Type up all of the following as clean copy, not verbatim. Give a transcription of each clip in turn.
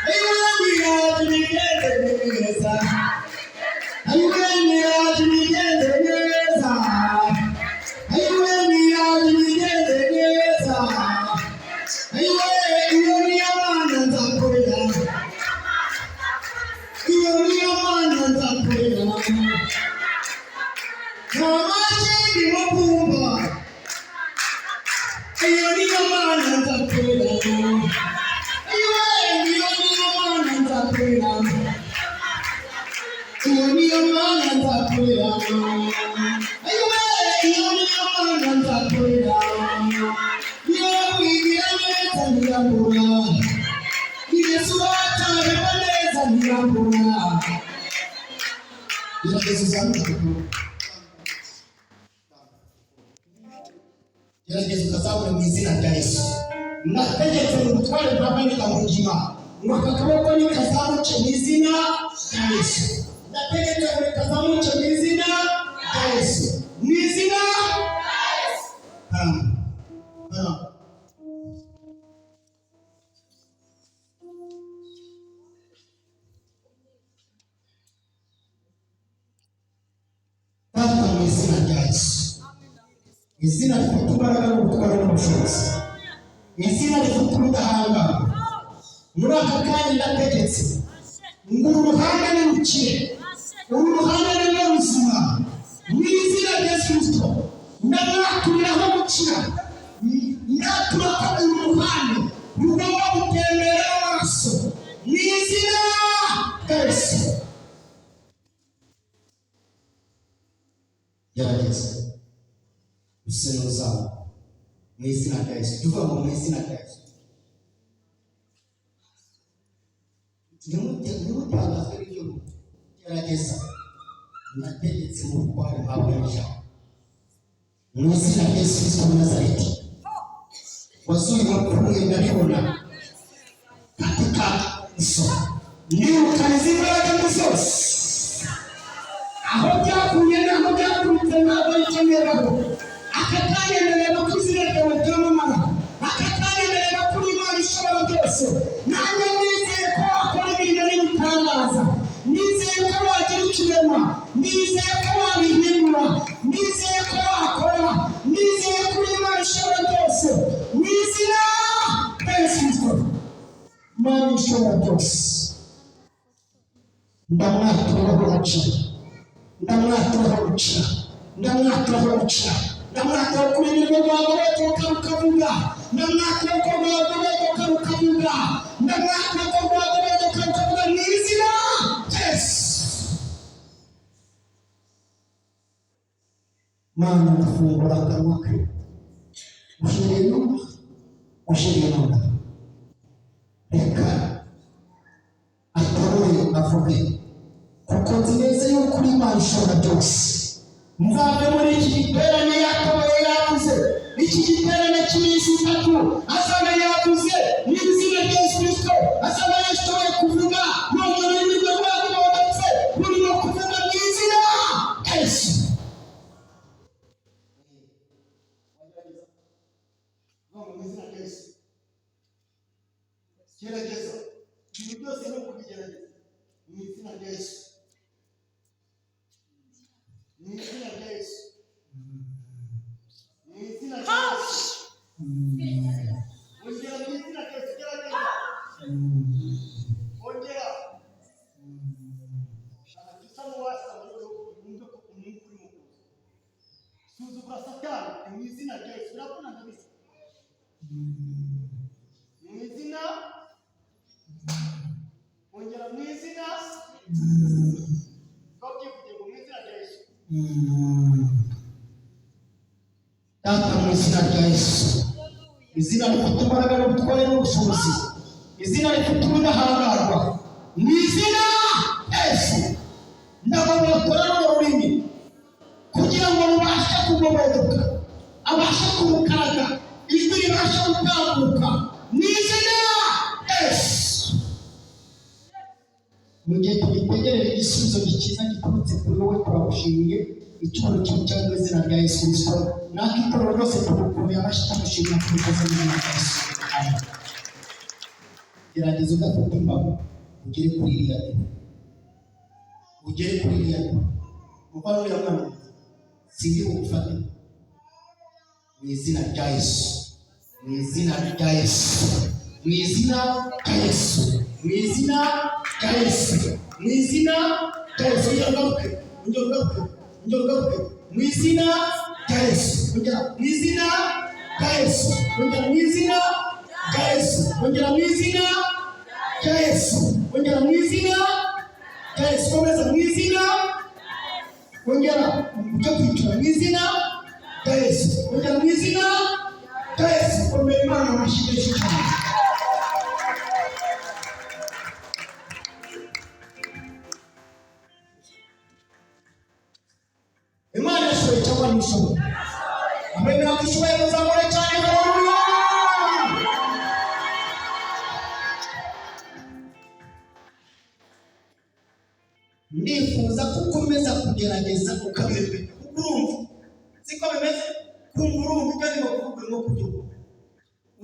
Ayiwe, nigenze neza. Ayiwe, nigenze neza. Ayiwe, nigenze neza. Ayiwe, iyo niyo Mana nzakorera. Iyo niyo Mana nzakorera. Nta make ndimo kumva. Iyo niyo Mana nzakorera. Ayiwe, iyo niyo Mana nzakorera. Iyo niyo Mana nzakorera. Ayiwe, iyo niyo Mana nzakorera. Niyo kwigira neza ntiyabura. Yesu atareba neza ntiyabura. Gerageza uzamuke akaguru. Gerageza ukazamure mu izina rya Yesu. Nategetse mu butware bwa Mwene Mugima ngo aka kaboko nikazamuke mu izina rya Yesu. Ndategetse ngo nikazamuke mu izina rya Yesu. Mu izina. Karamba. Karamba. Data, mu izina rya Yesu. Izina rifite imbaraga n'ubutware n'ubushobozi. Izina rifite ubudahangarwa. Muri aka kanya ndategetse ngo uru ruhande nirukire. Uru ruhande ni ruzima. Mu izina rya Yesu Kristo. Ndamwaturiraho gukira. Ndatura ko uru ruhande rugomba gutembera amaraso. Mu izina rya Yesu. Gerageza. Use n'uzamuka. Mu izina rya Yesu. Tuvuga ngo mu izina rya Yesu. Ntimutangazwe n'ibyo gerageza. Nategetse mu butware mpabwa n'ijambo. Mu izina rya Yesu Kristo w'i Nazareti. Wazuye wapfuye ndabibona. Katika iso. Nirukana izi mbaraga mbi zose. Aho byavuye n'aho byaturutse ntabwo aricyo ndebamo. Aka kanya ndareba ko izina ryawe ryamamara. Aka kanya ndareba ko uri Imana ishobora byose. Nanjye nizeye ko wakora ibintu n'ibitangaza. Nizeye ko wagira ikirema. Nizeye ko wabihindura. Nizeye ko wakora. Nizeye ko uri Imana ishobora byose. Mu izina rya Yesu Kristo. Imana ishobora byose. Ndamwaturaho gukira. Ndamwaturaho gukira. Ndamwaturaho gukira. Ndamwaturaho kuri nirwo rwagobotoka rukavuga. Ndamwaturaho ko rwagobotoka rukavuga. Ndamwaturaho ko rwagobotoka rukavuga mu izina rya Yesu. Mana, ndafungura akanwa ke. Uhereye none, uhereye none. Reka atobore avuge. Kuko nzi neza yuko uri Imana ishobora byose. Nzave muri iki giterane yatoboye yavuze. Iki giterane cy'iminsi 3 azaba yavuze mu izina rya Yesu Kristo. Azaba yashoboye kuvuga nubwo ururimi rwe rwagobotse rurimo kuvuga mu izina rya Yesu. Mu izina rya Yesu. Gerageza. Ibintu byose ni ukubigerageza. Mu izina rya Yesu. Mu izina rya Yesu. Mu izina rya Yesu. Ongera mu izina rya Yesu. Gerageza. Ongera. Shaka usa n'uwasaba wumve ko umwuka urimo kuza. Suzugura Satani mu izina rya Yesu. Biravuna ndabizi. Mu izina. Ongera mu izina. Twabyivugiye ngo mu izina rya Yesu. Data, mu izina rya Yesu. Izina rifite imbaraga n'ubutware n'ubushobozi. Izina rifite ubudahangarwa. Mu izina rya Yesu. Ndagobotora runo rurimi kugira ngo rubashe kugobodoka, abashe kurukaraga, ijwi ribashe gutambuka mu izina rya Yesu. Mu gihe tugitegereje igisubizo gikiza giturutse kuri wowe, turagushimiye. Icyubahiro kibi cyangwa mu izina rya Yesu Kristo. Natwe itorero ryose tugukomeye amashyi, tumushimira kubikoze mu izina rya Yesu. Amen. Gerageza udafite imbago, ugere kuri iriya ntebe, ugere kuri iriya ntebe. Kuko n'uriya mwana sindi bugufate. Mu izina rya Yesu, mu izina rya Yesu, mu izina rya Yesu, mu izina rya Yesu, mu izina rya Yesu. Ongera ugaruke, ongera ugaruke, ongera ugaruke. Mu izina rya Yesu. Ongera, mu izina rya Yesu. Ongera, mu izina rya Yesu. Ongera, mu izina rya Yesu. Ongera, mu izina rya Yesu. Komeza, mu izina. Ongera ujya kwicara, mu izina rya Yesu. Ongera, mu izina rya Yesu. Komera Imana amashyi menshi cyane. Imana irashoboye cyangwa ntishoboye? Abemera ko ishoboye muzamure cyane. Haleluya! Ndifuza ko ukomeza kugerageza ukabirepeta, kuko urumva siko bimeze. Kumva urumva ibyo ndimo kuvuga, urimo kubyumva.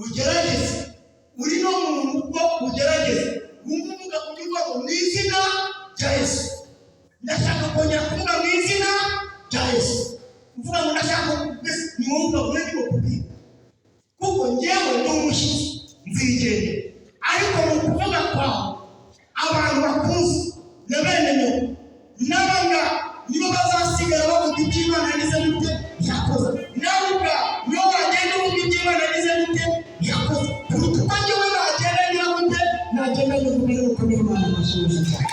Ugerageze uri no mu rugo, ugerageze wumva uvuga, ujye uvuga ngo "Mu izina rya Yesu." Ndashaka kongera kuvuga "Mu izina rya Yesu." Uvuga ngo ndashaka, mbese ni wowe uvuga ndimo kubwira, kuko njyewe ndi umushyitsi, nzigendera. Ariko mu kuvuga kwawe, abantu bakuzi na bene nyoko n'abanga nibo bazasigara bavuga ibyo Imana yagize gute, yakoze. Nawe ubwawe niyo wagenda uvuga ibyo Imana yagize gute, yakoze, kuruta uko njyewe nagenda ngira gute, nagenda nyivuga. Yuko n'Imana amashyi cyane.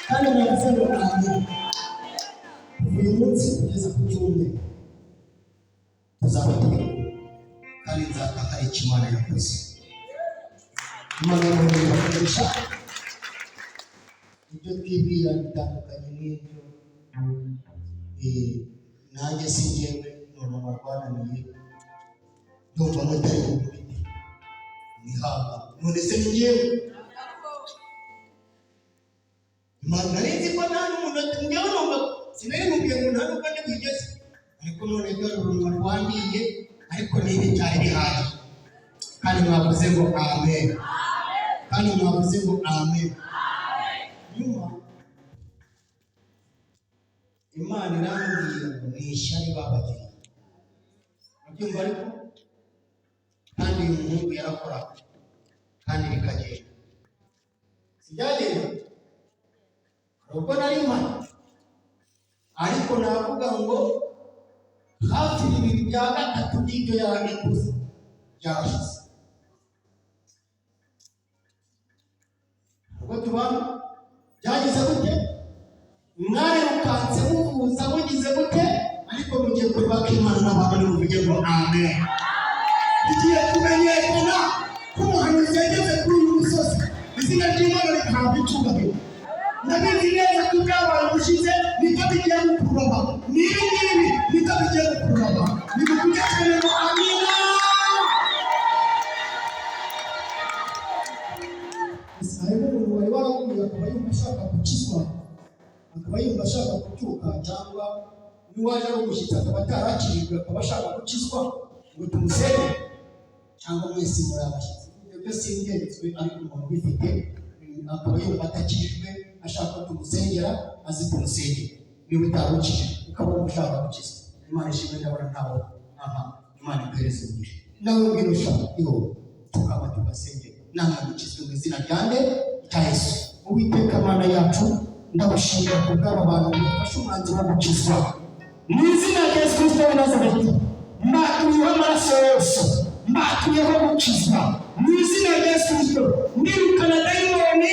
Kandi mwavuze ngo amen. Kuva uyu munsi kugeza ku cyumweru tuzaba turi, kandi nzataha icyo Imana yakoze. Imana y'amahoro ibakoresha. Ibyo twibwira bitandukanye n'ibyo. Nanjye si njyewe, ni urunwa rwananiye. Ndumva mutari bukubite mwihangane. None se ni njyewe? Imana, nari nzi ko nta n'umuntu. Njyewe numva sinari mubwiye ngo nta n'ubwo ndi bwigeze, ariko none dore urunwa rwandiye. Ariko niba byari bihagije, kandi mwavuze ngo amen, kandi mwavuze ngo amen. Nyuma Imana irambwira ngo ni ishyari babagiriye. Urabyumva? Ariko kandi uyu muhungu yarakoraga kandi bikagenda. Si byagenda? Hari ubwo nari mpari, ariko navuga ngo hafi bibiri bya gatatu by'ibyo yarabikoze byarashize. Ubwo tubana byagize gute? Mwarirukanse muvuza, mugize gute? Ariko mugiye kureba ko Imana n'abantu nimuvuge ngo amen. Bigiye kumenyekana ko umuhanuzi yageze kuri uyu musozi, izina ry'Imana rikahabwa icyubahiro. Ndabizi neza ko ibyabaye ubushize nibyo bigiye gukurura, n'ibi ngibi nibyo bigiye gukurura. Nimuvuge cyane ngo amina. Gusa harimo umuntu wari waraguye akaba yumva ashaka gukizwa, akaba yumva ashaka kubyuka, cyangwa n'uwaje ari umushyitsi akaba atarakirijwe, akaba ashaka gukizwa ngo tumusenge? Cyangwa mwese muri abashyitsi? Ibyo byose simbyeretswe, ariko umuntu ubifite akaba yumva atakijijwe, ashaka ko tumusengera, azi tumusengera. Niba utarukije ukaba wumva ushaka gukizwa, Imana ishimwe, ndabona ntawe. Aha, Imana iguhereze umugisha. Nawe ubwira ushaka iho tukaba tugasengera, namwe mukizwe mu izina rya nde? Rya Yesu. Uwiteka Mana yacu, ndagushimira ku bw'aba bantu bafashe umwanzuro wo gukizwa mu izina rya Yesu Kristo w'i Nazareti. Mbatuyeho amaraso ya Yesu, mbatuyeho gukizwa mu izina rya Yesu Kristo. Ndirukana dayimoni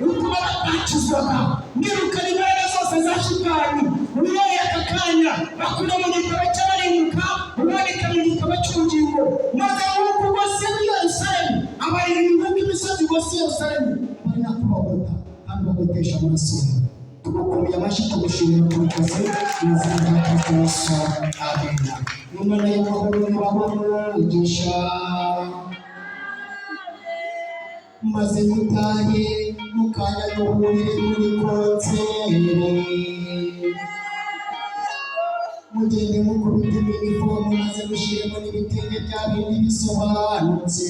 utuma batakizwaga, ndirukana imbaraga zose za shitani. Uhereye aka kanya bakura mu gitabo cy'abarimbuka, uboneka mu gitabo cy'ubugingo. Maze nk'uko ugose muri Yerusalemu, abarindwi nk'uko imisozi igose Yerusalemu, bari nako bagota kandi bagotesha amaraso yawe. Tugukomeye amashyi, tugushimira, tubikoze mu izina rya Kristo Yesu, amen. Imana y'amahoro ibahe. Maze mutahe, mukanya duhurire muri concert. Mugende mukubite inifomu, maze mushyiremo n'ibitenge bya bindi bisobanutse.